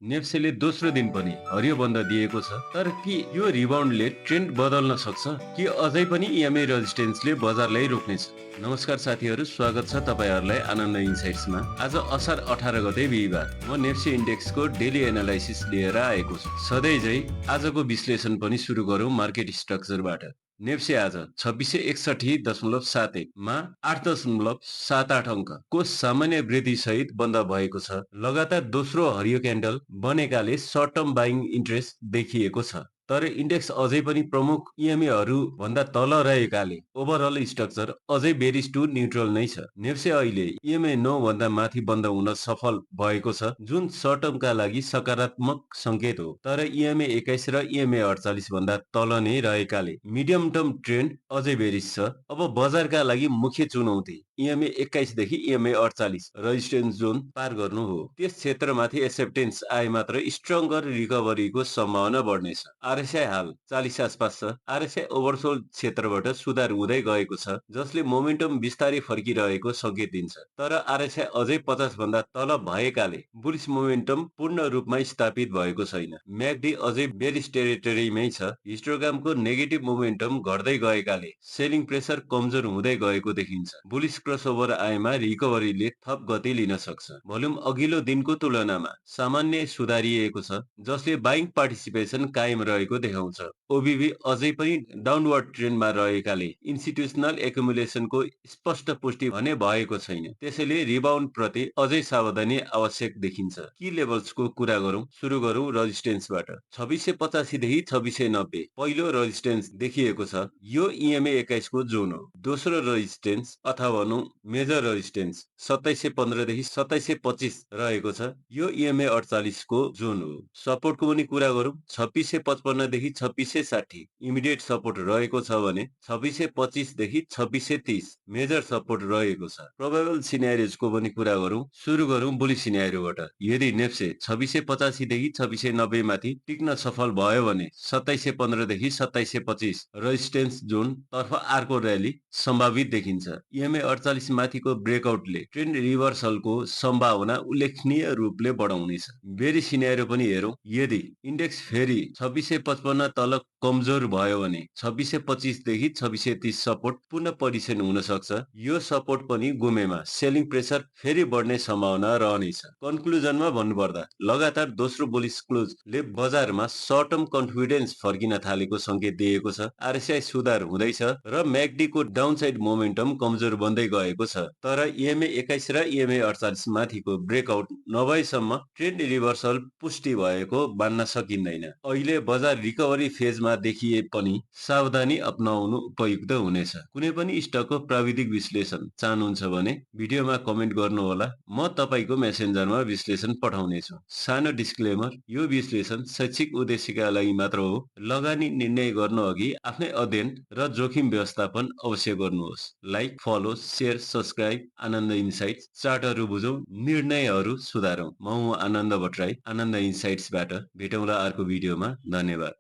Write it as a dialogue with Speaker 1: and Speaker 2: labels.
Speaker 1: नेप्सेले दोस्रो दिन पनि हरियो बन्द दिएको छ। तर के यो रिबाउन्डले ट्रेन्ड बदल्न सक्छ कि अझै पनि इएमए रेजिस्टेन्सले बजारलाई रोक्नेछ? नमस्कार साथीहरू, स्वागत छ तपाईँहरूलाई आनन्द इन्साइट्समा। आज असार 18 गते बिहिबार म नेप्से इन्डेक्सको डेली एनालाइसिस लिएर आएको छु। सधैँ झै आजको विश्लेषण पनि सुरु गरौँ मार्केट स्ट्रक्चरबाट। नेप्से आज 2661.71 मा 8.78 अङ्कको सामान्य वृद्धि सहित बन्द भएको छ। लगातार दोस्रो हरियो क्यान्डल बनेकाले सर्ट टर्म बाइङ इन्ट्रेस्ट देखिएको छ। तर इन्डेक्स अझै पनि प्रमुख इएमएहरू भन्दा तल रहेकाले ओभरअल स्ट्रक्चर अझै बेरिश टु न्युट्रल नै छ। नेप्से अहिले इएमए 9 भन्दा माथि बन्द हुन सफल भएको छ, जुन सर्ट टर्मका लागि सकारात्मक संकेत हो। तर इएमए 21 र इएमए 48 भन्दा तल नै रहेकाले मिडियम टर्म ट्रेन्ड अझै बेरिश छ। अब बजारका लागि मुख्य चुनौती इएमए 21 देखि इएमए 48 रेजिस्टेन्स जोन पार गर्नु हो। त्यस क्षेत्रमाथि एक्सेप्टेन्स आए मात्र स्ट्रङ्गर रिकभरीको सम्भावना बढ्नेछ। आरएसआई हाल 40 आसपास छ। आरएसआई ओभरसोल्ड क्षेत्रबाट सुधार हुँदै गएको छ, जसले मोमेन्टम बिस्तारै फर्किरहेको संकेत दिन्छ। तर आरएसआई अझै 50 भन्दा तल भएकाले बुलिश मोमेन्टम पूर्ण रूपमा स्थापित भएको छैन। म्याकडी अझै बेरिश टेरिटरीमै छ। हिस्टोग्रामको नेगेटिभ मोमेन्टम घट्दै गएकाले सेलिङ प्रेसर कमजोर हुँदै गएको देखिन्छ। बुलिश क्रसओभर आएमा रिकभरीले थप गति लिन सक्छ। भोल्युम अघिल्लो दिनको तुलनामा सामान्य सुधारिएको छ, जसले बाइङ पार्टिसिपेसन कायम रहेको देखाउँछ। ओबिबी अझै पनि डाउनवर्ड ट्रेन्डमा रहेकाले इन्स्टिट्युसनल एकुमुलेसनको स्पष्ट पुष्टि भने भएको छैन। त्यसैले रिबाउन्ड प्रति अझै सावधानी आवश्यक देखिन्छ। की लेभल्सको कुरा गरौँ, सुरु गरौँ रेजिस्टेन्सबाट। 2685 देखि 2690 पहिलो रेजिस्टेन्स देखिएको छ। यो इएमए 21 को जोन हो। दोस्रो रेजिस्टेन्स अथवा भनौँ मेजर रेजिस्टेन्स 2715 देखि 2725 रहेको छ। यो इएमए 48 को जोन हो। सपोर्टको पनि कुरा गरौँ। 2655 देखि 2660 इमिडिएट सपोर्ट रहेको छ भने 2625 देखि 2630 मेजर सपोर्ट रहेको छ। प्रोबेबल सिनेरियोजको पनि कुरा गरौँ। सुरु गरौँ बुलिश सिनेरियोबाट। यदि नेप्से 2685 देखि 2690 माथि टिक्न सफल भयो भने 2715 देखि 2725 रेजिस्टेन्स जोन तर्फ अर्को र्याली सम्भावित देखिन्छ। इएमए 48 माथिको ब्रेकआउटले ट्रेन्ड रिभर्सलको सम्भावना उल्लेखनीय रूपले बढाउनेछ। बेरी सिनेरियो पनि हेरौँ। यदि इन्डेक्स फेरि 2655 तल कमजोर भयो भने 2625 देखि 2630 सपोर्ट पुनः परिक्षण हुन सक्छ। यो सपोर्ट पनि गुमेमा सेलिङ प्रेसर फेरि बढ्ने सम्भावना रहनेछ। कन्क्लुजनमा भन्नुपर्दा लगातार दोस्रो बुलिश क्लोजले बजारमा सर्ट टर्म कन्फिडेन्स फर्किन थालेको संकेत दिएको छ। आरएसआई सुधार हुँदैछ र म्याकडी को डाउनसाइड मोमेन्टम कमजोर बन्दै गएको छ। तर इएमए 21 र इएमए 48 माथिको ब्रेकआउट नभएसम्म ट्रेन्ड रिभर्सल पुष्टि भएको मान्न सकिँदैन। अहिले बजार रिकभरी फेजमा देखिए पनि सावधानी अपनाउनु उपयुक्त हुनेछ। कुनै पनि स्टकको प्राविधिक विश्लेषण चाहनुहुन्छ भने भिडियोमा कमेन्ट गर्नुहोला, म तपाईको मेसेन्जरमा विश्लेषण पठाउनेछु। सानो डिस्क्लेमर, यो विश्लेषण शैक्षिक उद्देश्यका लागि मात्र हो। लगानी निर्णय गर्न अघि आफ्नै अध्ययन र जोखिम व्यवस्थापन अवश्य गर्नुहोस्। Like, follow, share, subscribe. Anand insights, चार्टहरू बुझौँ, निर्णयहरू सुधारौँ। म हुँ आनन्द भट्टराई, आनन्द इन्साइट्सबाट। भेटौँला अर्को भिडियोमा। धन्यवाद।